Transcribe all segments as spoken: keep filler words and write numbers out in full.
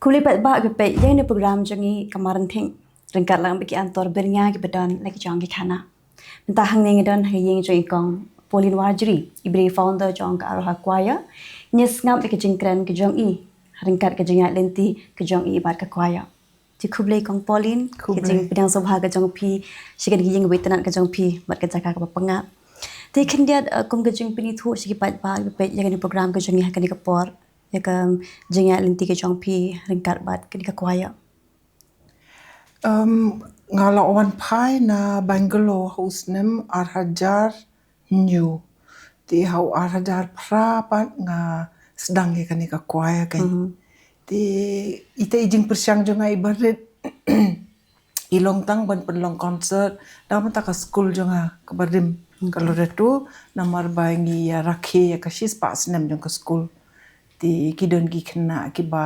Khublei paidbah ba peit ïa kane ka program jong ngi Kamar Ryngkat lang bad ki antor byrngia kiba don la ki jong ki khynnah. Mynta hangne nga don ha ïing jong i kong Pauline Warjri, i briew founder jong ka Aroha Choir. Ngin ïa sngap ïa ka jingkren ka jong i ryngkat ka jingïaid lynti ka jong i bad ka choir. Te khublei kong Pauline, ka jingpdiang sngewbha ka jong phi sha kane ka ïing ba itynnad ka jong phi bad ka jaka kaba pyngngad. Te khyndiat, eh, kum ka jingpynithuh sha ki paidbah ba peit ïa kane ka program ka jong ngi ha kane ka por, ïa ka jingïaid lynti ka jong phi ryngkat bad kane ka choir. Um, nga la wan phai na Bangalore ha u snem ar hajar hynñiew. Te ha u ar hajar phra pat nga sdang ïa kane ka choir kane. Te ita i jingpyrshang jong nga iba rit i long tang ban pynlong concert da mynta ka skul jong nga kaba rim, ka Loreto, namar ba ngi ïa rakhe ïa ka shispah snem jong ka skul. Te ki don ki khynnah kiba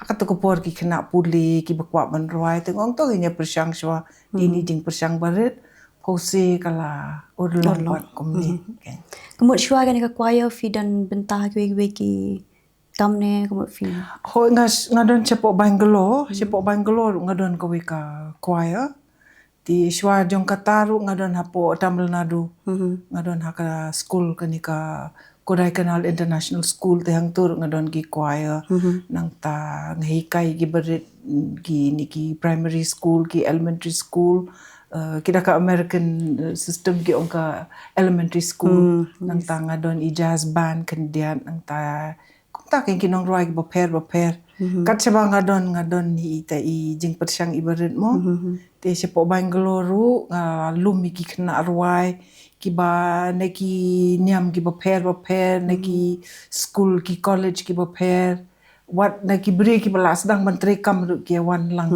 ha kato ka por ki khynnah pule kiba kwah ban rwai, te nga ong to ngin ïa pyrshang shuwa. Te ine i jingpyrshang ba rit, phewse ka la urlong pat kumne. Ka mut shuwa kane ka choir phi don bynta ha kiwei kiwei ki kam ne ka mut phi? Hooid, nga, nga don shapoh Bangalore, shapoh Bangalore ruh nga don kawei ka choir. Te shuwa jong kata ruh nga don hapoh Tamil Nadu. Nga don ha ka skul kane ka Kodaikanal International School, te hangto ruh nga don ki choir. Nangta nga hikai kiba rit, mm, kine ki primary school, ki elementary school, eh, ki da ka American, eh, system ki ong ka elementary school. Nangta nga don i jazz band khyndiat, nangta kumta ki, ki nongrwai kiba pher ba pher. Kat shaba nga don, nga don hi ita i jingpyrshang iba rit mo. Te shapoh Bangalore ruh nga lum ïa ki khynnah rwai kiba na ki niam kiba pher ba pher, na ki skul ki college kiba pher. Wat na ki briew kiba la sdang ban trei kam ruh ki wan lang.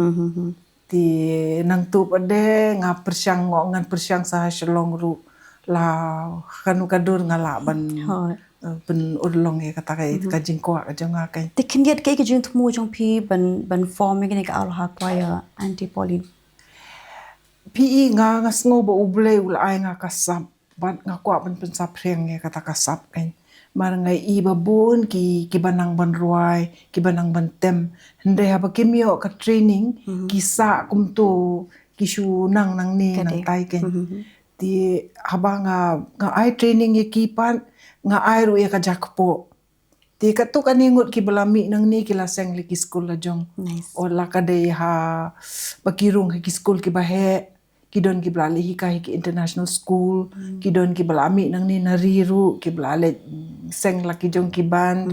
Te nangta pat de nga pyrshang, nga ngan pyrshang sa ha Shillong ruh, la ha kano ka dur nga lah ban, eh, pynurlong ïa kata ka, ka jingkwah ka jong nga kane. Te khyndiat kaei ka jingthmu jong phi ban, ban form ïa kane ka Aroha Choir, Aunty Pauline? Phi i, nga, nga sngew ba U Blei u la ai nga ka sap. Bad nga kwah ban pynsaphriang ïa kata ka sap kane. Namar nga i ba bun ki, kiba nang ban rwai, kiba nang ban tem, hynrei haba kim ïoh ka training, ki sah kumto, ki shu nang nangne nangtai kane. Te haba nga, nga ai training ïa ki pat, nga ai ruh ïa ka jakpoh. Te katto katne ngut kiba la mih nangne ki la seng la ki skul la jong. Nice. O la ka dei ha ba ki rung ha ki skul kiba heh, ki don kiba la leit hikai ha ki international school, ki don kiba la mih nangne na ri ruh, kiba la leit, mm, seng la ki jong ki band,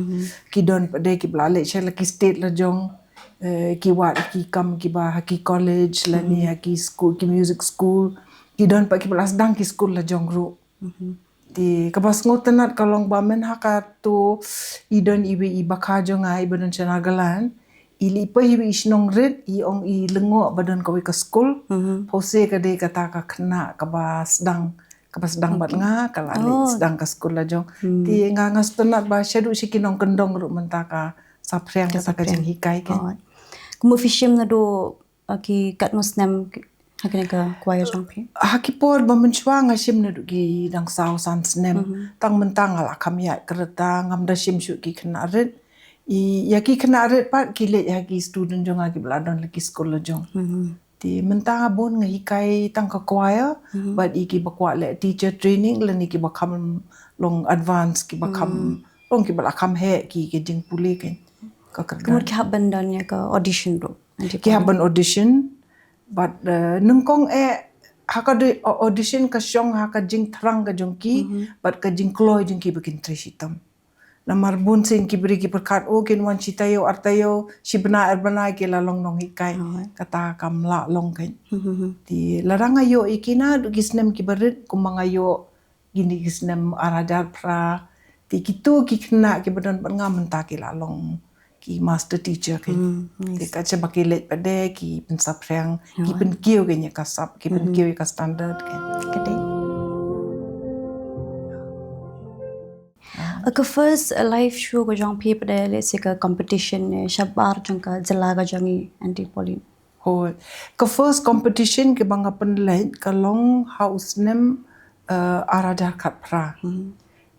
ki don pat de kiba la leit sha la ki state la jong, eh, ki wad ki kam kiba ha ki college lane ha ki school, ki music school, ki don pat kiba la sdang ki skul la jong ruh. Te kaba sngewtynnat ka long ba mynha kato i don iwei i bakha jong nga iba don sha Nagaland, i leit poi ha iwei i shnong rit, i ong i lyngngoh ba don kawei ka skul. Phewse ka dei kata ka khynnah kaba sdang, kaba sdang bad nga, ka la leit sdang ka skul la jong. Te nga, nga sngewtynnat ba shaduh sha ki nongkyndong ruh mynta ka saphriang kata ka jinghikai kane. Ka mut phi shim naduh, ah, ki katno snem ha kane ka choir jong phi? Ha ki por ba mynshuwa nga shim naduh ki dang saw san snem. Tang mynta nga la kham ïaid ka rta, ngam da shim shuh ki khynnah rit. I, ïa ki khynnah rit pat ki leit ha ki student jong nga kiba la don la ki skul la jong. Te mynta nga bun nga hikai tang ka choir, bad i kiba kwah leh teacher training lane kiba kham long advance, kiba kham long kiba la kham heh ki, ki jingpule kane. Ka kyrdan. Ka mut ki hap ban don ïa ka audition ruh? Ki hap ban audition, bad, eh, nyngkong eh ha ka dei, au-, audition ka shong ha ka jingthrang ka jong ki, bad ka jingkloi jong ki ba kin trei shitom. Namar bun sien ki briew ki pyrkhat, o kin wan shi taïew ar taïew, shi bnai ar bnai ki la long nonghikai. Kata kam lah long kane. Te lada nga ïoh ïa ki naduh ki snem kiba rit, kumba nga ïoh kine ki snem ar hajar phra. Te kito ki khynnah kiba don bad nga mynta ki la long ki master teacher kane. Te kat shaba ki leit pat de ki pynsaphriang, ki pynkiew kane ïa ka sap, ki pynkiew ïa ka standard kane. Ka dei. Ka first, uh, live show ka jong phi pat de, let's say, ka competition ne shabar jong ka jylla ka jong ngi, Aunty Pauline? Hooid. Ka first competition kaba nga pynleit ka long ha u snem uh, ar hajar khatphra.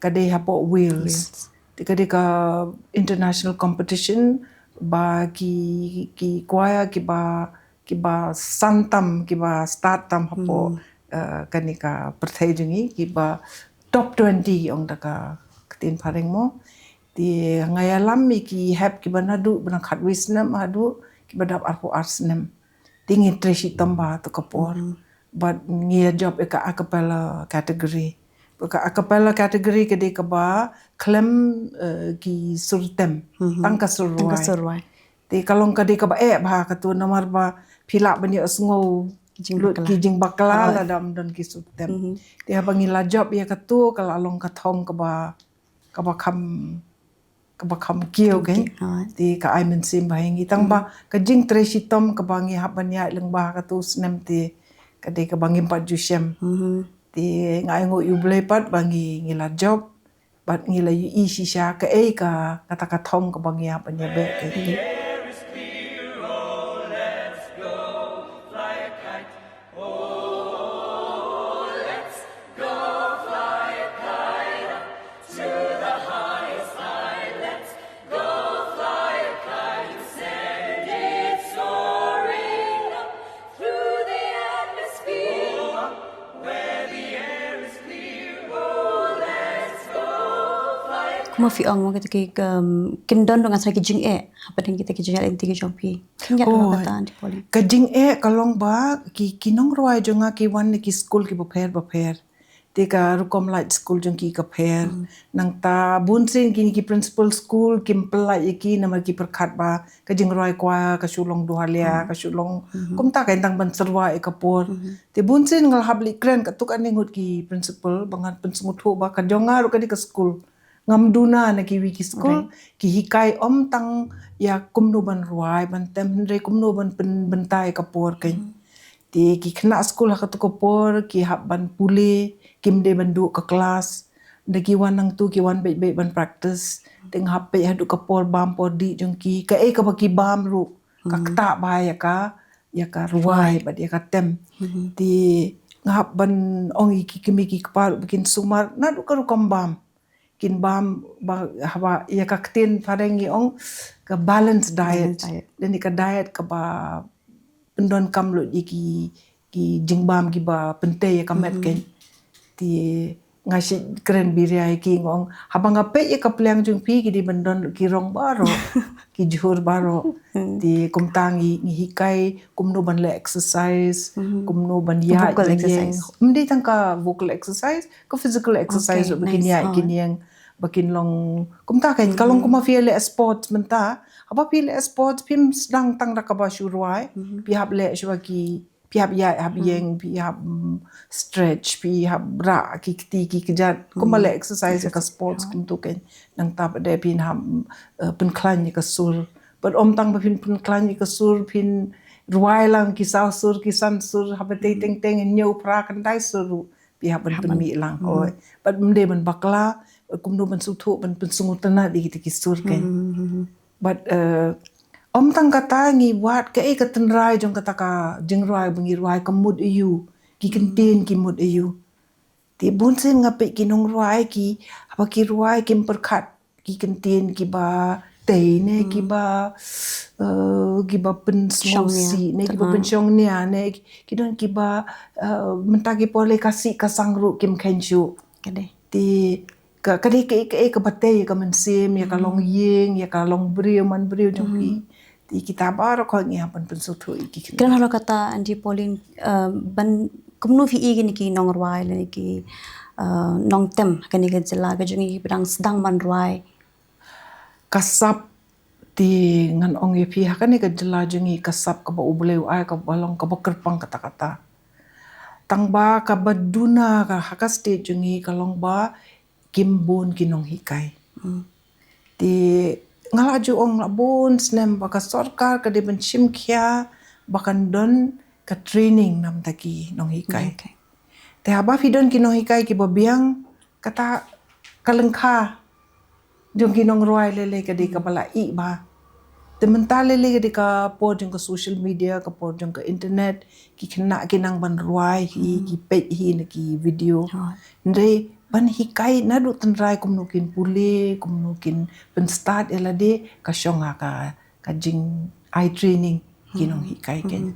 Ka dei hapoh Wales. Te ka dei ka international competition ba ki, ki choir kiba, kiba san tam, kiba start tam hapoh, uh, kane ka pyrthei jong ngi, kiba top twenty ong da ka ktien phareng mo. Te nga ïalam ïa ki hep kiba naduh ba nang khatwei snem haduh kiba dap arphew ar snem. Te ngi trei shitom bha ha tu ka por. Bad ngi ïa jop ïa ka a cappella category. Bad ka a cappella category ka dei kaba khlem, eh, ki sur tem. Tang ka sur rwai. Te ka long ka dei kaba eh bha katu namar ba phi lah ban ïohsngew lut ki jingbakla lada ym don ki sur tem. Te haba ngi la jop ïa katu ka la long ka thong kaba, kaba kham, kaba kham kiew kein. Te ka ai mynsiem bha ïa ngi tang ba ka jingtrei shitom kaba ngi hap ban ïaid lyngba ha katu snem te ka dei kaba ngim pat ju shem. Te nga ai nguh ïa U Blei pat ba ngi, ngi la jop bad ngi la ïohi shisha kaei ka, kata ka thong kaba ngi hap ban ïabeh kein. Kumba phi ong mo kita ki, um, kin don ruh ngan sa ki jingeh hapdeng kita ki jingeh lynti ki jong phi. Kin ïa kata Aunty Pauline. Ka jingeh ka long ba ki, ki nongrwai jong nga ki wan na ki skul kiba pher bapher. Te ka rukom lait skul jong ki ka pher. Nangta bunsien kine ki principal skul kim pyllait ïa ki namar ki pyrkhat ba ka jingrwai choir ka shu long duhalia, ka shu long kumta kein tang ban syrwa ïa ka por. Te bunsien nga la hap leit kren katto katne ngut ki principal ba ngan pynsngewthuh ba ka jong nga ruh ka dei ka skul. Ngam duna na kiwei ki skul, ki hikai ym tang ïa kumno ban rwai ban tem hynrei kumno ban pynbynta ïa ka por kein. Te ki khynnah skul ha katu ka por ki hap ban pule, kim dei ban duh ka klas. Da ki wan nangtu ki wan beit beit ban practice. Te nga hap peit haduh ka por bam por dih jong ki. Kaei kaba ki bam ruh ka ktah bha ïa ka, ïa ka rwai bad ïa ka tem. Te nga hap ban ong ïa ki kmie ki kpa ruh ba kin sumar naduh ka rukom bam. Kin bam ba haba ïa ka ktien phareng ngi ong ka balanced diet. Lane ka diet kaba pyndonkam lut ïa ki, ki jingbam kiba pyntei ïa ka met kein. Te nga shu kren biria ïa ki nga ong haba nga peit ïa ka pliang jong phi ki dei ban don ki rong baroh, ki jhur baroh. Te kumta ngi, ngi hikai kumno ban leh exercise, kumno ban ïaid ban ïeng. Ym dei tang ka vocal exercise, ka physical exercise ruh ba kin ïaid kin ïeng, ba kin long kumta kein. Ka long kumba phi leh sports mynta, haba phi leh sports phim sdang tang da kaba shu rwai, phi hap leh shuwa ki, phi hap ïaid hap ïeng, phi hap, mm, stretch, phi hap rah ki kti ki kjat. Kumba leh exercise ka sports kumtu kein. Nangta pat de phin hap, eh, pynkhlaiñ ïa ka sur. Bad ym tang ba phin pynkhlaiñ ïa ka sur, phin rwai lang ki saw sur ki san sur, haba tei teng teng hynñiew phra khyndai sur ruh phi hap ban pynmih lang. Oi. Bad ym dei ban bakla, bad kumno ban sngewthuh ban pynsngewtynnat ïa kita ki sur kein. Bad, eh, ym tang kata ngi wad kaei ka tynrai jong kata ka jingrwai ba ngi rwai ka mut aiu, ki kyntien ki mut aiu. Te bunsien nga peit ki nongrwai ki, haba ki rwai kim pyrkhat ki kyntien kiba tei ne kiba, eh, kiba pynsngewsih ne kiba pynshongnia ne ki, ki don kiba, eh, mynta ki por lei ka sih ka sang ruh kim kheiñ shuh. Te ka, ka dei kaei kaei kaba tei ïa ka mynsiem, ïa ka long ïing, ïa ka long briew man briew jong phi. Te kita baroh ka ngi hap ban pynsngewthuh ïa ki. Kren halor kata Aunty Pauline, eh, ban kumno phi i kine ki nongrwai lane ki, eh, nongtem kane ka jylla ka jong ngi kiba dang sdang ban rwai. Ka sap te ngan ong ïa phi ha kane ka jylla jong ngi ka sap kaba U Blei u ai kaba long kaba kyrpang kata kata. Tang ba kaba duna ka ha ka state jong ngi ka long ba kim bun ki nonghikai. Te nga la ju ong la bun snem ba ka sorkar ka dei ban shim khia ba kan don ka training namar ki nonghikai. Te haba phi don ki nonghikai kiba biang kata ka lyngkha jong ki nongrwai lei lei ka dei kaba la ih bha. Te mynta lei lei ka dei ka por jong ka social media, ka por jong ka internet, ki khynnah ki nang ban rwai hi, ki peit hi na ki video. Hynrei ban hikai naduh tynrai kumno kin pule, kumno kin pynstad ïa lade, ka shong ha ka, ka jing eye training ki nonghikai kein.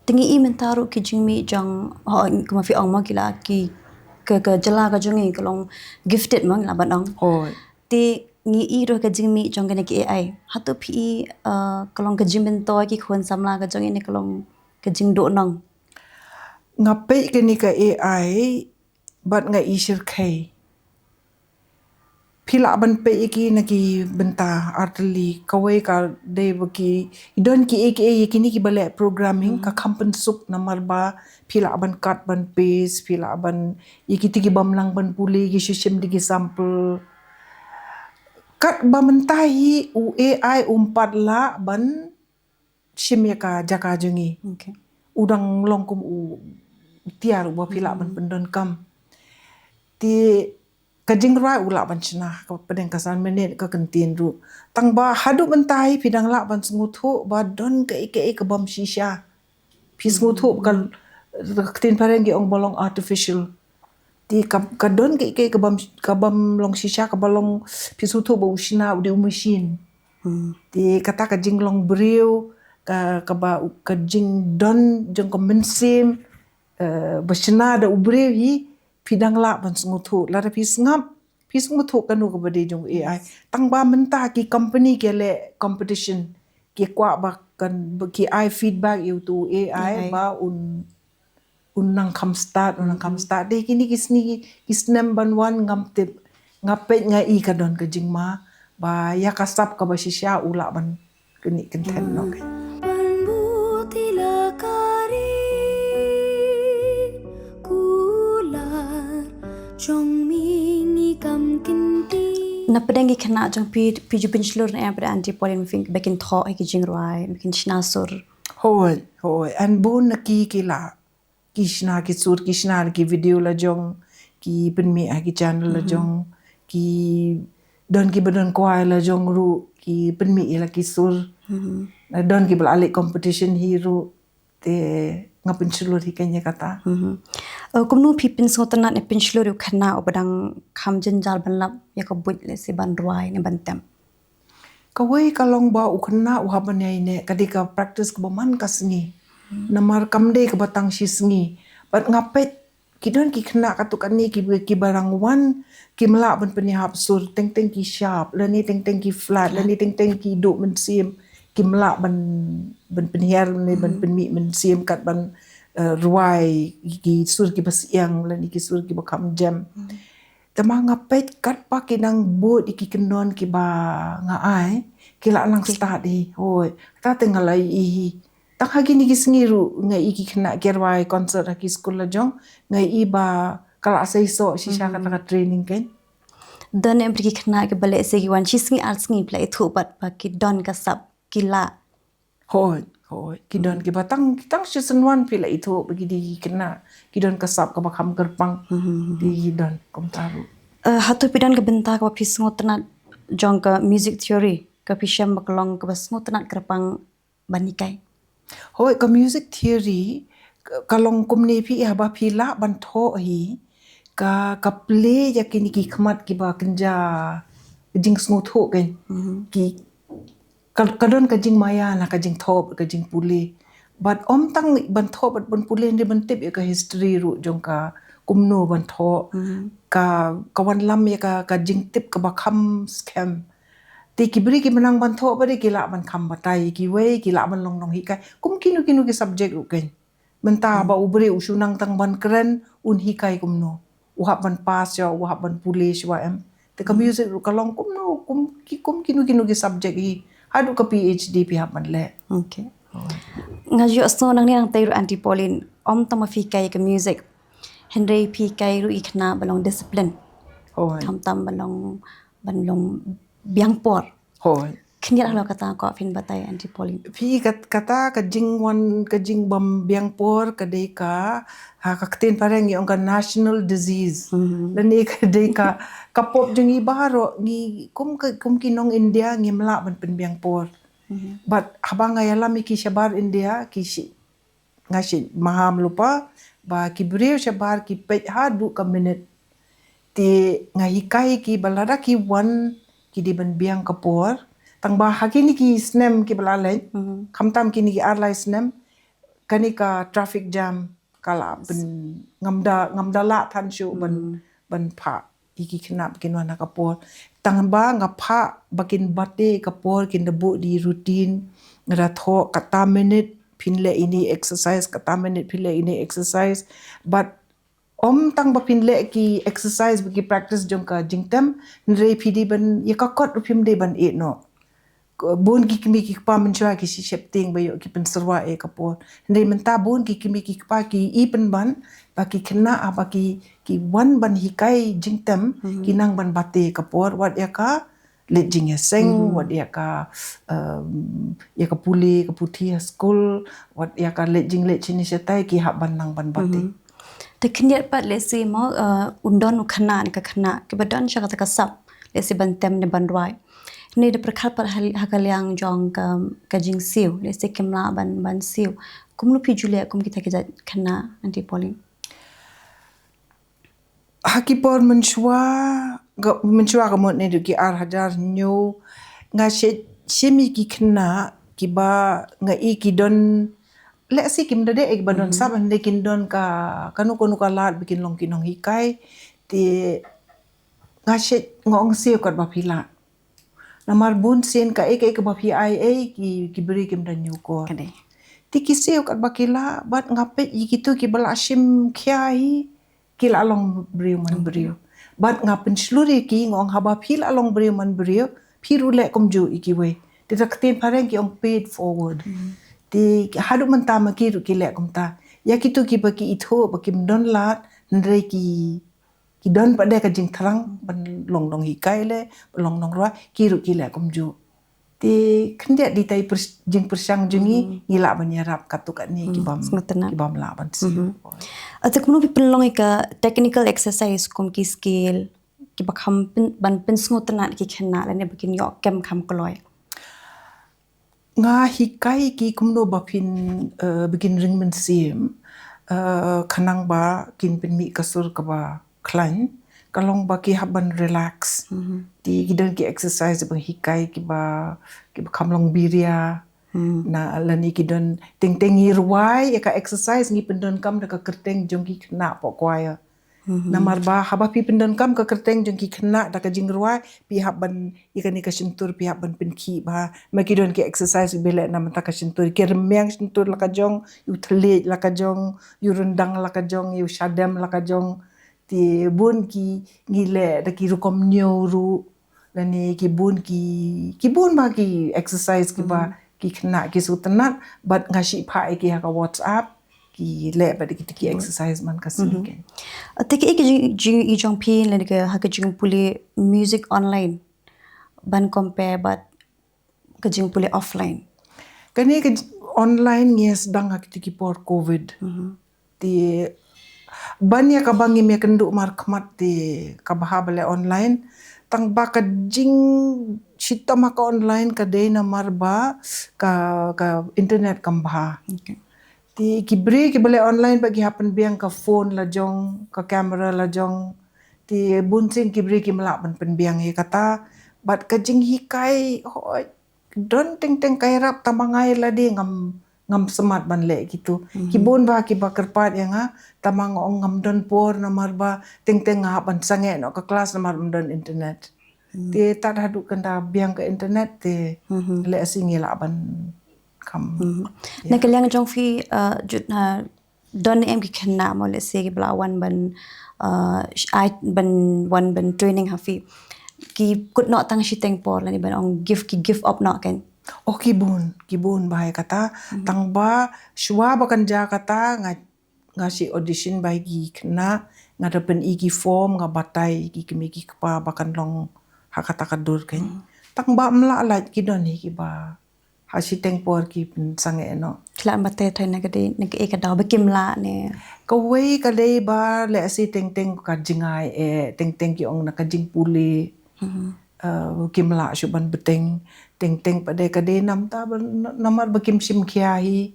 Te ngi i mynta ruh ki jingmih jong, ho, kumba phi ong mo, ki la ki, ka, ka jylla ka jong ngi ka long gifted mo, ngi lah ban ong. Te ngi i ruh ka jingmih jong kane ka A I. Hato phi i, uh, ka long ka jingmyntoi ki khun samla ka jong ngi ne ka long ka jingduhnong? Nga peit kane ka A I bad nga i shyrkhei. Phi lah ban peit ïa ki na ki bynta artylli, kawei ka dei ba ki, don ki A I, ki A I ïa kine kiba leh programming, ka kham pynsuk namar ba phi lah ban cut ban paste, phi lah ban, ïa kito ki bym nang ban pule, ki shu shim da ki sample. Katba mynta hi u A I um pat lah ban shim ïa ka jaka jong ngi. U dang long kum u tiar uba phi lah ban pyndonkam. Te ka jingrwai u lah ban shna ka pdeng ka san minit, ka kyntien ruh. Tang ba haduh mynta hi phi dang lah ban sngewthuh ba don kaei kaei ka bym shisha. Phi sngewthuh ka, ka ktien phareng ki ong ba long artificial. Te ka, ka don kaei kaei ka bym, ka bym long shisha, kaba long, phi sngewthuh ba u shna u dei u machine. Te kata ka jinglong briew, ka, kaba, ka jingdon jong ka mynsiem, eh, ba shna da u briew hi, phi dang lah ban sngewthuh. Lada phi sngap, phi sngewthuh kano kaba dei jong u A I. Tang ba mynta ki company ki leh competition, ki kwah ba kan, ba ki ai feedback ïa uto u A I ba un, un nang kham stad, un nang kham stad. Dei kine ki sngi, ki snem ban wan ngam tip. Nga peit nga i ka don ka jingma ba ïa ka sap kaba shisha u lah ban kynnih kynthen noh. Na pdeng ki khynnah jong phi, phi ju pynshlur ne em, pdeng Aunty Pauline, ba kin thoh ïa ki jingrwai, ba kin shna sur? Hooid, hooid. An bun na ki ki la, ki shna ki sur, ki shna ki video la jong, ki pynmih ha ki channel la jong, ki don kiba don kwai la jong ruh, ki pynmih ïa la ki sur. Don kiba la leh competition hi ruh. Te nga pynshlur hi kein ïa kata. Eh, kumno phi pynsngewtynnat ne pynshlur ïa u khynnah uba dang kham jynjar ban lap ïa ka buit, lehse ban rwai ne ban tem? Kawei ka long ba u khynnah u hap ban ïaineh, ka dei ka practice kaba man ka sngi. Namar kam dei kaba tang shi sngi. Bad nga peit ki don ki khynnah katto katne kiba, kiba dang wan, kim lah ban pynïahap sur, teng teng ki sharp, lane teng teng ki flat, lane teng teng ki duh mynsiem, kim lah ban, ban pynhiar lane ban pynmih mynsiem kat ban, eh, rwai ki sur kiba syiang lane ki sur kiba kham jem. Te ma nga peit katba ki nang bud ïa ki kyndon kiba nga ai, ki la nang stad hi. Hooid, kata te nga la ïohi hi. Tang ha kine ki sngi ruh nga i ki khynnah ki rwai concert ha ki skul la jong, nga i ba ka la seisoh shisha kata ka training kein. Don ne em ki khynnah kiba lehse ki wan shi sngi ar sngi phi la ithuh pat ba ki don ka sap, ki la? Hooid, hooid. Ki don kiba tang, tang shisien wan phi la ithuh ba ki dei ki khynnah ki don ka sap kaba kham kyrpang. Ki don kumta ruh. Eh, hato phi don ka bynta kaba phi sngewtynnat jong ka music theory, ka phi shem ba ka long kaba sngewtynnat kyrpang ban hikai? Hooid, ka music theory ka, ka long kumne phi, haba phi lah ban thoh hi, ka, ka plie ïa kine ki khmat kiba kynja jingsngewthuh kein. Ki, ka, ka don ka jingmaïa na ka jingthoh, ka jingpule. Bad ym tang ban thoh bad ban pule, hynrei ban tip ïa ka history ruh jong ka, kumno ban thoh. Ka, ka wanlam ïa ka, ka jingtip kaba kham skhem. Te ki briew kiba nang ban thoh pat de ki lah ban kham batai, kiwei ki lah ban long nonghikai. Kum kino kino ki subject ruh kein. Mynta ba u briew u shu nang tang ban kren, un hikai kumno? U hap ban pass shuwa, u hap ban pule shuwa em? Te ka music ruh ka long kumno, kum ki, kum kino kino ki subject hi, haduh ka PhD phi hap ban leh. Nga ju ïohsngew nangne nangtei ruh Aunty Pauline, ym tang ba phi hikai ka music, hynrei phi hikai ruh ïa ki khynnah ban long discipline. Khamtam ban long, ban long biang por. Khyndiat halor kata, kwah phin batai Aunty Pauline. Phi kat-, kata ka jingwan, ka jingbym biang por ka dei ka, ha ka ktien phareng ngi ong ka national disease. Lane ka dei ka, ka pop jong ngi baroh, ngi kum ka, kum ki nong India ngim lah ban pynbiang por. But haba nga ïalam ïa ki shabar India, ki shi, nga shi maham lypa ba ki briew shabar ki peit haduh ka minit. Te nga hikai ki ba lada ki wan ki dei ban biang ka por. Tang ba ha kine ki snem ki ba la leit, khamtam kine ki ar lai snem, kane ka traffic jam ka la pyn, ngam da, ngam da lah than shuh ban, ban phah ïa ki khynnah ba kin wan ha ka por. Tang ba nga phah ba kin bate ka por, kin da buh da i routine, nga da thoh kata minit phin leh ine i exercise, kata minit phin leh ine i exercise. But ym tang ba phin leh ki exercise bad ki practice jong ka jingtem, hynrei phi dei ban, ïa ka kot ruh phim dei ban ïeh noh. Bun ki kmie ki kpa mynshuwa ki shu sheptieng ba ïoh ki pynsyrwa ïa ka por. Hynrei mynta bun ki kmie ki kpa ki i pynban ba ki khynnah haba ki, ki wan ban hikai jingtem, ki nang ban bate ka por, wat ïa ka leit jingïaseng, wat ïa ka, um, ïa ka pule ka puthi ha skul, wat ïa ka leit jingleit shane shatai, ki hap ban nang ban bate. Te khyndiat pat lehse mo, uh, un don u khynnah ne ka khynnah kiba don sha kata ka sap, lehse ban tem ne ban rwai. Hynrei da pyrkhat pat ha, ha ka liang jong ka, ka jingsiew, lehse kim lah ban, ban siew. Kumno phi ju leh kum kita ki jait khynnah, Aunty Pauline? Ha ki por mynshuwa, ka, mynshuwa ka mut naduh ki ar hajar hynñiew, nga shait shim ïa ki khynnah kiba nga i ki don, lehse kim da dei kiba don sap, hynrei kin don ka, kano kano ka lad ba kin long ki nonghikai. Te nga shait, nga ong siew katba phi lah. Namar bun sien kaei kaei kaba phi ai ei, ki, ki briew kim da ñiewkor. Te ki siew katba ki lah, bad nga peit ïa kito kiba la shim khia hi, ki la long briew man briew. Bad nga pynshlur ïa ki, nga ong haba phi la long briew man briew, phi ruh leh kumjuh ïa kiwei. Te da ka ktien phareng ki ong pay it forward. Te haduh mynta ma ki ruh ki leh kumta. Ïa kito kiba ki ithuh ba kim don lad, hynrei ki, ki don pat de ka jingthrang ban long nonghikai leh, ban long nongrwai, ki ruh ki leh kumjuh. Te khyndiat dei tai pyrs-, jingpyrshang jong ngi, ngi lah ban ïarap katto katne ki bym, ki bym lah ban siew. Te kumno phi pynlong ïa ka technical exercise kum ki scale, kiba kham pyn-, ban pynsngewtynnat ki khynnah lane ba kin ïoh kem kham kloi? Nga hikai ki kumno ba phin, eh, ba kin ring mynsiem, eh, khnang ba kin pynmih ka sur kaba khlaiñ, ka long ba ki hap ban relax. Te ki don ki exercise ba hikai kiba, kiba kham long biria. Na lane ki don teng teng ngi rwai ïa ka exercise ngi pyndonkam da ka kyrteng jong ki khynnah poh choir. Namar ba haba phi pyndonkam ka kyrteng jong ki khynnah da ka jingrwai, phi hap ban, ïa kane ka shyntur phi hap ban pynkhih bha. Ma ki don ki exercise ba leh na mynta ka shyntur, ki rmiang shyntur la ka jong, ïa u thylliej la ka jong, ïa u ryndang la ka jong, ïa u shadem la ka jong. Te bun ki ngi leh da ki rukom ñiew ruh, lane ki bun ki, ki bun ba ki exercise kiba ki khynnah ki sngewtynnat, bad nga shim pat ïa ki ha ka WhatsApp, ki leh bad ki, ki exercise man ka sngi. Te kaei ka jing, jing, i jong phi lane ka, ha ka jingpule music online ban compare bad ka jingpule offline? Kane ka j-, online ngi sdang ha kito ki por covid. Te ban ïa kaba ngim ïakynduh markhmat te kaba ha ba leh online. Tang ba ka jingshitom ha ka online ka dei namar ba ka, ka internet kam bha. Te ki briew kiba leh online ba ki hap pynbiang ka phone la jong, ka camera la jong. Te bun sien ki briew kim lah ban pynbiang ïa kata. Bad ka jinghikai, hooid, don teng teng ka ïarap, tang ba nga lade ngam, ngam smat ban leh kito. Ki bun ba kiba kyrpad ïa nga, tang ba nga ong ngam don por namar ba teng teng nga hap ban sangeh noh ka klas namar ym don internet. Te tad haduh kan da biang ka internet te lehse ngi lah ban kham. Na ka liang jong phi, uh, jut ha don em ki khynnah mo lehse kiba la wan ban, uh, sh-, ai, ban wan ban training ha phi, ki kut noh tang shiteng por lane ban ong give, ki give up noh kan? Oh, ki bun, ki bun ba ïa kata. Tang ba shuwa ba kan jia kata nga, nga shu audition ba ïa ki khynnah, nga da pyni ki form, nga batai ki kmie ki kpa ba kan long ha kata ka dur kan. Tang ba ym lah lait, ki don hi kiba ha shiteng por ki pynsangeh noh. Ki lah ban batai trai na ka dei, na kaei ka daw ba kim lah ne? Kawei ka dei ba lehse teng teng ka jingai eh, teng teng ki ong na ka jingpule. Uh, kim lah shuh ban bteng, teng teng pat de ka dei namar ba, namar ba kim shim khia hi.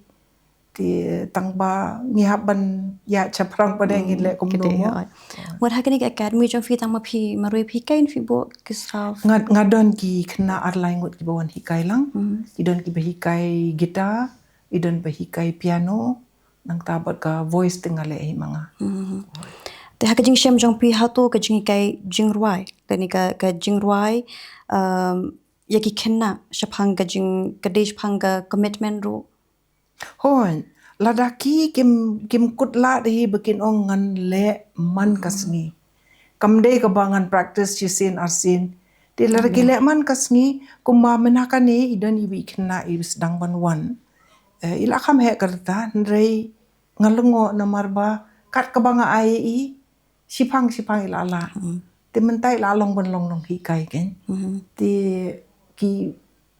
Te tang ba ngi hap ban ïaid shaphrang pat de ngin leh kumno mo. Wat ha kane ka academy jong phi tang ma phi marwei phi hikai ne phi buh ki staff? Nga, nga don ki khynnah ar lai ngut kiba wan hikai lang. Ki don kiba hikai guitar, i don ba hikai piano, nangta bad ka voice te nga leh hi ma nga. Te ha ka jingshem jong phi hato ka jinghikai jingrwai, lane ka, ka jingrwai, um, ïa ki khynnah shaphang ka jing, ka dei shaphang ka commitment ruh? Hooid, lada ki kim, kim kut lad hi ba kin ong ngan leh man ka sngi. Kam dei kaba ngan practice shisien arsien. Te lada ki leh man ka sngi, kumba mynta kane i don iwei i khynnah i sdang ban wan. Eh, i la kham heh ka rta, hynrei nga lyngngoh namar ba kat kaba nga ai i, shiphang shiphang i la lah. Te mynta i la long ban long nonghikai kein. Te ki,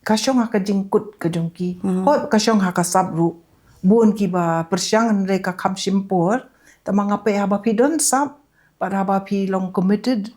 ka shong ha ka jingkut ka jong ki. Hooid ka shong ha ka sap ruh. Bun kiba pyrshang hynrei ka kham shim por. Tangba nga peit haba phi don sap, bad haba phi long committed,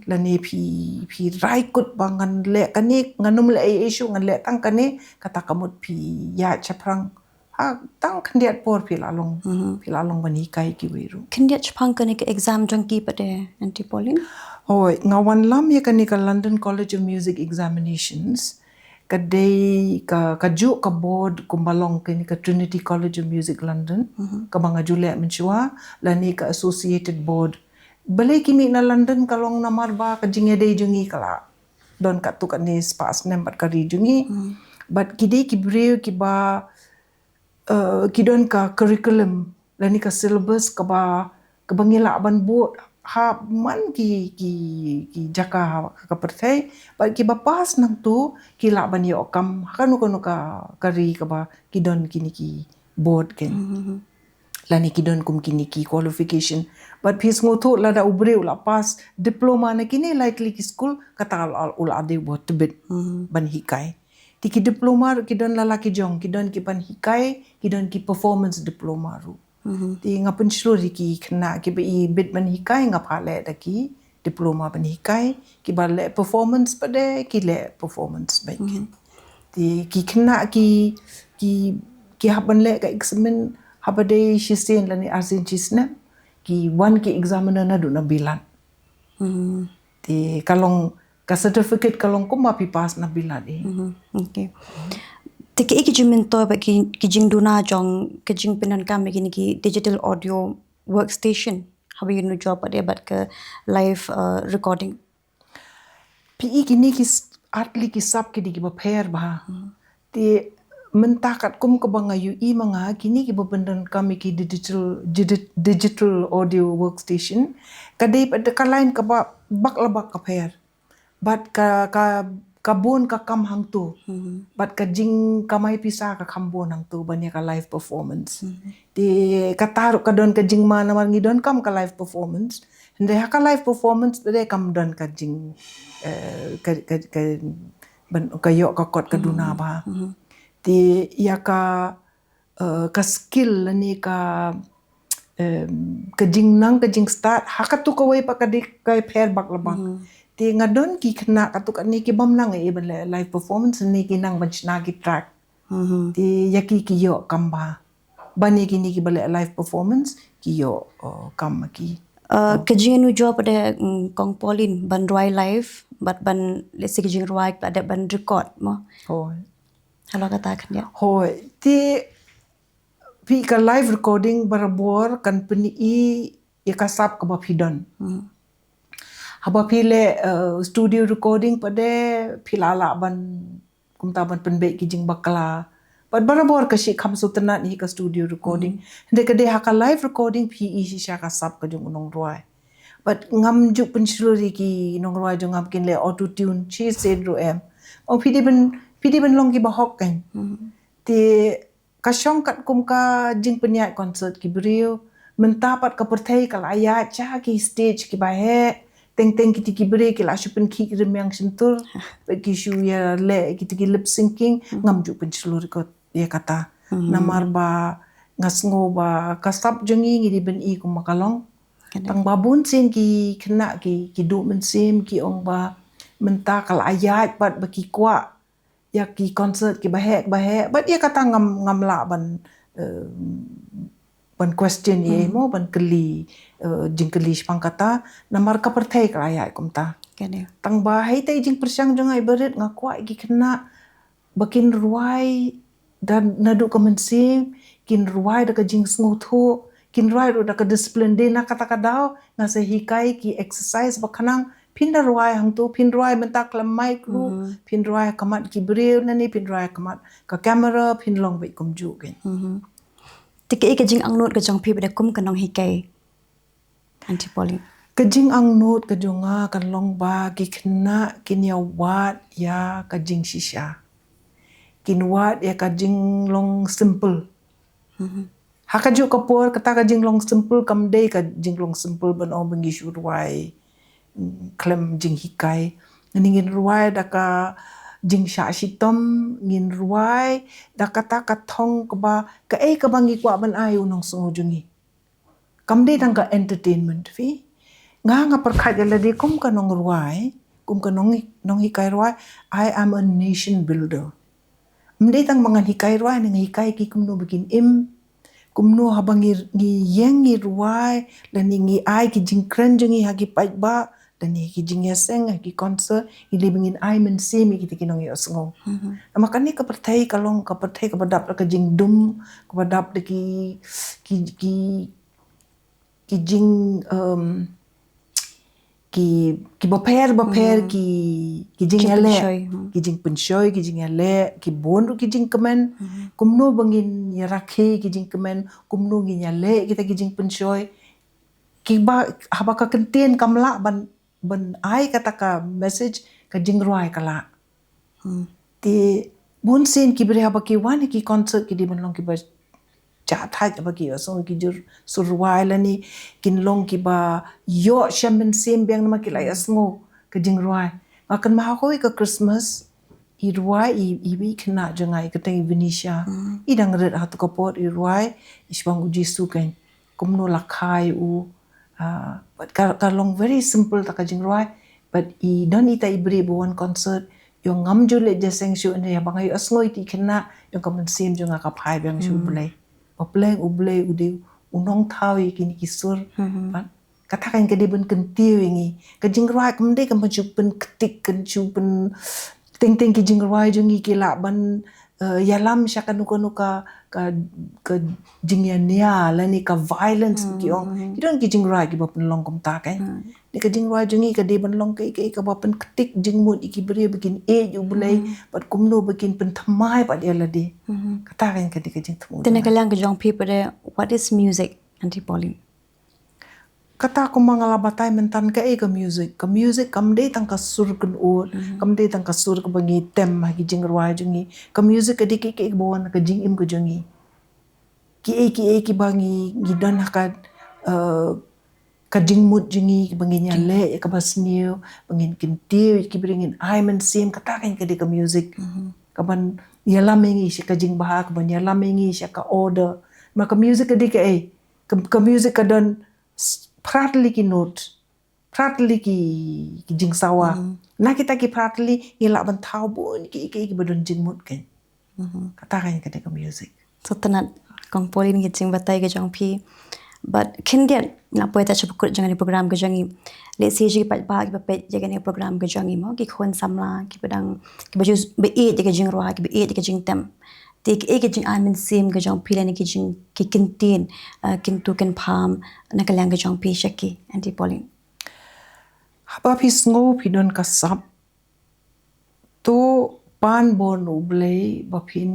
lane phi, phi rai kut ba ngan leh kane, ngan ym leh ei ei shuh, ngan leh tang kane, kata ka mut phi ïaid shaphrang. Ha tang khyndiat por phi la long, phi la long ban hikai kiwei ruh. Khyndiat shaphrang kane ka exam jong ki pat de, Aunty Pauline? Hooid, nga wanlam ïa kane ka London College of Music Examinations. Ka dei ka, kajuh ka board kumba long kane ka Trinity College of Music London, kaba nga ju leh mynshuwa, lane ka Associated Board. Balei ki mih na London ka long namar ba ka jingïadei jong ngi ka la don katto katne spah snem bad ka ri jong ngi. Bad ki dei ki briew kiba, eh, ki don ka curriculum lane ka syllabus kaba, kaba ngi lah ban bud ha man ki, ki, ki jaka ha ka pyrthei. Bad kiba pass nangtu ki lah ban ïoh kam ha kano kano ka, ka ri kaba ki don kine ki board kein. Lane ki don kum kine ki qualification. Bad phi sngewthuh lada u briew u la pass diploma na kine lai tylli ki skul, kata u la, u la dei uba tbit ban hikai. Te ki diploma ruh ki don la la ki jong, ki don ki ban hikai, ki don ki performance diploma ruh. Te nga pynshlur ïa ki khynnah kiba i bit ban hikai, nga phah leh da ki diploma ban hikai, kiba leh performance pat de ki leh performance beit. Te ki khynnah ki, ki, ki hap ban leh ka exam haba dei shisien lane arsien shisnem, ki wan ki examiner naduh na bilat. Te ka long, ka certificate ka long kumba phi pass na bilat hi. Okay. Te kaei ki jingmyntoi bad ki, ki jingduna jong ka jingpyndonkam ïa kine ki digital audio workstation haba ïanujor pat de bad ka live, uh, recording? Phi i kine ki s-, ar tylli ki sap ki dei kiba pher bha. Te mynta katkum kaba nga ïohi ma nga, kine kiba pyndonkam ïa ki digital, digi-, digital audio workstation, ka dei pat de ka line kaba bak la bak ka pher. Bad ka, ka, ka bun ka kam hangto. Bad ka jingkamai pisa ka kham bun hangto ban ïa ka live performance. Te kata ruh ka don ka jingma namar ngi donkam ka live performance. Hynrei ha ka live performance te kam don ka jing, eh, ka, ka, ka, ban, ka ïoh ka kot ka duna bha. Te ïa ka, eh, ka skill lane ka, em, ka jingnang ka jingstad ha katu kawei pat ka dei ka pher bak la bak. Te nga don ki khynnah katu kane ki bym nang ei ei ban leh live performance ne ki nang ban shna ki track. Te ïa ki ki ïoh kam bha. Ban ïa kine kiba leh live performance ki ïoh, eh, kam ma ki. Eh, ka jingïanujor pat de, mm, Kong Pauline ban rwai live bad ban, let's say, ka jingrwai pat de ban record mo. Hooid. Halor kata khyndiat. Hooid. Te phi, ka live recording barabor kan pyni ïa ka sap kaba phi don. Haba phi leh, eh, studio recording pat de phi lah lah ban, kumta ban pynbeit ki jingbakla. Bad barabor ka shi kham sngewtynnat hi ka studio recording. Hynrei ka dei ha ka live recording phi i shisha ka sap ka jong u nongrwai. Bad ngam ju pynshlur ïa ki nongrwai jong nga ba kin leh auto tune shisien ruh em. Ong phi dei ban, phi dei ban long kiba hok kein. Te ka shong katkum ka jingpynïaid concert ki briew. Mynta pat ka pyrthei ka la ïaid sha ki stage kiba heh. Teng teng kiti ki briew ki la shu pynkhih rmiang shyntur. Bad ki shu ïaleh kiti ki lip syncing. Ngam ju pynshlur ïa kata. Namar ba nga sngew ba ka sap jong ngi ngi dei ban i kumba ka long. Tang ba bun sien ki khynnah ki, ki duh mynsiem ki ong ba Mynta ka la ïaid pat ba ki kwah ïa ki concert kiba heh, ba heh, bad ïa kata ngam, ngam lah ban, eh, ban question ïa, hmm, mo, ban kylli, eh, jingkylli shaphang kata, namar ka pyrthei ka la ïaid kumta. Kane. Tang ba hei te jingpyrshang jong nga i barit, nga kwah ki khynnah ba kin rwai da naduh ka mynsiem, kin rwai da ka jingsngewthuh, kin rwai ruh da ka discipline. Dei na kata ka daw nga sa hikai ki exercise ba khnang, phin da rwai hangto, phin rwai mynta khlem mic ruh, mhm, phin rwai ha khmat ki briew, nangne phin rwai ha khmat ka camera, phin long beit kumjuh kein. Mhm. Te kaei ka jingangnud ka jong phi bad kum ka nonghikai, Aunty Pauline? Ka jingangnud ka jong nga ka long ba ki khynnah kin ïa wad ïa ka jingshisha. Kin wad ïa ka jinglong simple. Mhm. Ha kajuh ka por kata ka jinglong simple kam dei ka jinglong simple ban ong ba ngi shu rwai, mm, khlem jinghikai. Ngi, ngin rwai da ka jingshah shitom, ngin rwai da kata ka thong kaba, kaei kaba ngi kwah ban ai u nongsngew jong ngi. Kam dei tang ka entertainment phi. Nga, nga pyrkhat ïa lade kum ka nongrwai, kum ka nong, nonghikai rwai, I am a nation builder. Ym dei tang ba ngan hikai rwai, ngan hikai ki kumno ba kin im. Kumno haba ngi, ngi ïeng ngi rwai, lane ngi ai ki jingkren jong ngi ha ki paidbah, lane ki jingïaseng, ha ki concert, ngi leh ba ngin ai mynsiem ïa kita ki nongïohsngew. Mhm. Namar kane ka pyrthei ka long ka pyrthei kaba dap da ka jingdum, kaba dap da ki, ki, ki, ki jing, um, ki, ki bapher, bapher, hmm, ki, ki jingïaleh, jingpynshoi, hmm, ki jingpynshoi, ki jingïaleh, ki bun ruh ki jingkmen. Hmm. Kumno ba ngin ïarakhe ki jingkmen, kumno ngin ïaleh kita ki jingpynshoi. Kiba, haba ka kyntien kam lah ban, ban ai kata ka message, ka jingrwai ka lah. Hmm. Te bunsien ki briew haba ki wan ki concert ki dei ban long kiba jah thait, haba ki ïohsngew ki jur sur rwai lane kin long kiba ïoh sha mynsiem biang namar ki la ïohsngew ka jingrwai. Nga kynmaw ha kawei ka Christmas, i rwai i, i, i khynnah jong nga, i kyrteng i Venetia. Hmm. I dang rit ha tu ka por, i rwai i shaphang u Jisu kein. Kumno la kha ïa u, ah, but ka, ka long very simple ta ka jingrwai, but i don ita i briew ba wan concert, ïong ngam ju leit jingïaseng shuh, hynrei haba nga ïohsngew ïa i khynnah, ïong ka mynsiem jong nga ka phai biang sha u, hmm, Blei. Ba pleng u Blei u dei u nongthaw ïa kine ki sur. Mhm. But kata kein ka dei ban kyntiew ïa ngi. Ka jingrwai kam dei kan ban shu pynktik, kan shu pyn, teng teng ki jingrwai jong ngi ki lah ban, eh, ïalam sha kano kano ka, ka, ka jingïania lane ka violence, hmm, ki ong. Hmm. Ki don ki jingrwai kiba pynlong kumta kein. Hmm. Dei ka jingrwai jong ngi ka dei ban long kaei kaei kaba pynktik jingmut ïa ki briew ba kin ïeit ïa u Blei, hmm, bad kumno ba kin pynthymmai pat ïa lade. Hmm. Kata kein ka dei ka jingthmu. Te na ka liang ka jong phi pat, what is music, Aunty Pauline? Kata kumba nga la batai mynta, kaei ka music? Ka music kam dei tang ka sur kynud, mhm, kam dei tang ka sur kaba ngi tem ha ki jingrwai jong ngi. Ka music ka dei kaei kaei kaba wan na ka jingim ka jong ngi. Kiei kiei kiba ngi, ngi don ha ka, eh, ka jingmut jong ngi, kiba ngin ïaleh ïa kaba sniew, ba ngin kyntiew ïa ki briew, ngin ai mynsiem, kata kein ka dei ka music. Mhm. Kaban ïalam ïa ngi sha ka jingbha, kaban ïalam ïa ngi sha ka order. Ma ka music ka dei kaei? Ka, ka music ka don s-, phra tylli ki note, phra tylli ki, ki jingsawa. Mhm. Na kita ki phra tylli ngi lah ban thaw bun ki, ki, kiba don jingmut kein. Mhm. Kata kein ka dei ka music. Sngewtynnat Kong Pauline ki jingbatai ka jong phi. But khyndiat nga poi ta sha ba kut jong kane program ka jong ngi. Lehse ki paidbah kiba peit ïa kane program ka jong ngi mo, ki khun samla kiba dang, kiba ju ba ïeit ïa ka jingrwai, kiba ïeit ïa ka jingtem. Te kaei ka jingai mynsiem ka jong phi lane ki jing, ki kyntien, eh, kyntu kynpham na ka liang ka jong phi sha ki, Aunty Pauline? Haba phi sngew phi don ka sap, to pan bor na u Blei ba phin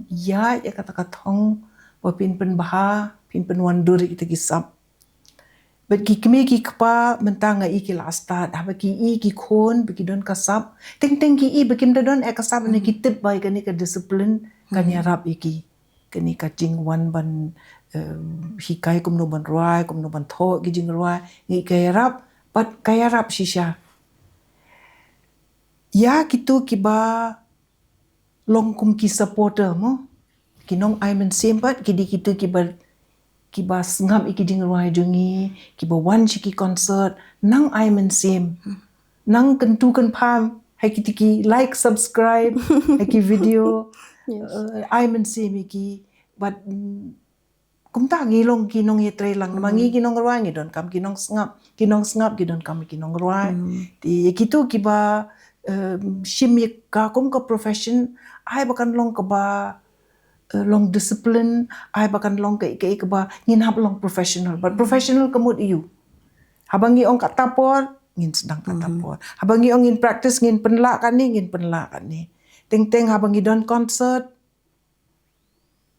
ïaid ïa kata ka thong, ba phin pynbha, phin pynwandur ïa kita ki sap. Bad ki kmie ki kpa mynta nga i ki la stad, haba ki i ki khun ba ki don ka sap, teng teng ki i ba kim da don eh ka sap, ne ki tip ba ïa kane ka discipline kan ïarap ïa ki. Kane ka jingwan ban, em, hikai kumno ban rwai, kumno ban thoh ki jingrwai, ngi ka ïarap, bad ka ïarap shisha. Ïa kito kiba long kum ki supporter mo, ki nongai mynsiem pat ki dei kito kiba, kiba sngap ïa ki jingrwai jong ngi, kiba wan sha ki concert, nang ai mynsiem. Hmm. Nang kyntu kynpham ha ki tiki, like, subscribe ha ki video. Ai mynsiem ïa ki. But kumta ngi long ki nongïatreilang, namar ngi ki nongrwai ngi donkam ki nongsngap, ki nongsngap ki donkam ki nongrwai. Te ïa kitu kiba shim ïa ka kum ka profession, ai ba kan long kaba long discipline, ai ba kan long kaei kaei kaba ngin hap long professional. But professional ka mut ïa u, haba ngi ong kata por ngin sdang kata por, haba ngi ong ngin practice, ngin pynlah kane, ngin pynlah kane. Teng teng haba ngi don concert,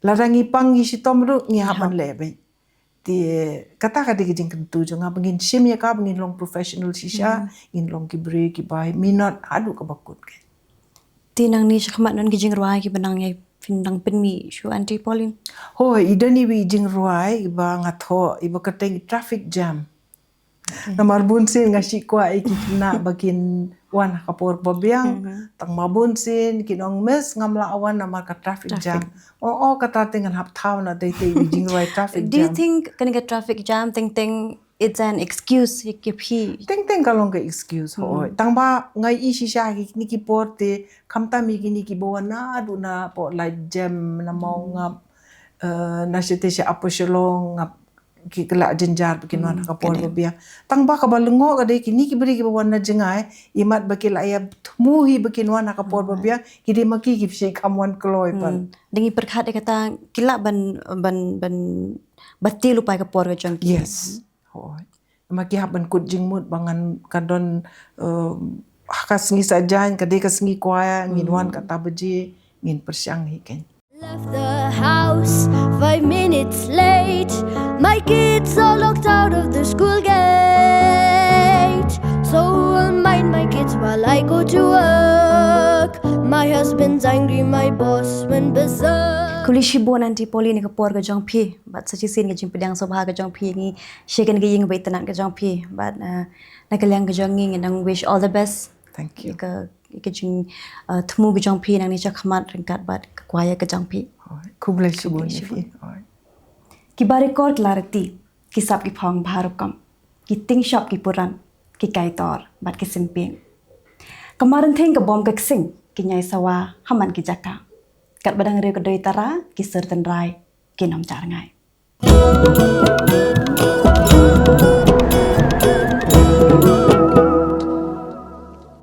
lada ngi pang ngi shitom ruh ngi hap ban leh beit. Te kata ka dei ka jingkyntu jong nga, ba ngin shim ïa ka ba ngin long professional shisha, ngin long ki briew kiba minot haduh kaba kut. Te nangne shakhmat don ki jingrwai kiba nang ïa phin nang pynmih shuh, Aunty Pauline? Hooid, i don iwei i jingrwai iba nga thoh, iba kyrteng Traffic Jam. Namar bunsien nga shu kwah ïa ki khynnah ba kin wan ha ka por ba biang. Tang ma bunsien kin ong, Miss, ngam lah wan namar ka traffic jam. Oh, oh, kata te ngan hap thaw na dei te i jingrwai Traffic Jam. Do you think kane ka traffic jam teng teng it's an excuse ïa phi? Teng teng ka long ka excuse, hooid. Tang ba nga ïohi shisha ha kine ki por te, khamtam ïa kine kiba wan naduh na pdeng la jem na Mawngap, na shatei sha Upper Shillong, ngap ki kylla jynjar ba kin wan ha ka por ba biang. Tang ba kaba lyngngoh ka dei kine ki briew kiba wan na jngai, imat ba ki la ïa thmu hi ba kin wan ha ka por ba biang, ki dei ma ki ki phi kam wan kloi pat. Dang i pyrkhat ïa kata, ki lah ban, ban, ban batai lypa ïa ka por ka jong ki. Yes. Hooid. Ma ki hap ban kut jingmut ba ngan ka don ha ka sngi Saitjaiñ ka dei ka sngi choir, ngin wan kata baje, ngin pyrshang hi kein. Left the house five minutes late. My kids are locked out of the school gate. So I'll mind my kids while I go to work. My husband's angry, my boss went berserk. Khublei shibun Aunty Pauline ïa ka por ka jong phi bad sa shisien ka jingpdiang sngewbha ka jong phi ïa ngi sha kane ka ïing ba itynnad ka jong phi bad na ka liang ka jong ngi ngi nang wish all the best. Thank you. Ïa ka, ïa ka jing, uh, thmu ka jong phi nangne shakhmat ryngkat bad ka choir ka jong phi. Khublei shibun ïa phi. Ki barekor ki la reti, ki sap ki phong bha rukom, ki tyngshop ki puran, ki kaitor bad ki synpieng. Ka marynthing ka bom ka ksing, ki ñiai sawa ha man ki jaka. Katba dang riew ka doi tara, ki sur tynrai kin ym jar ngai.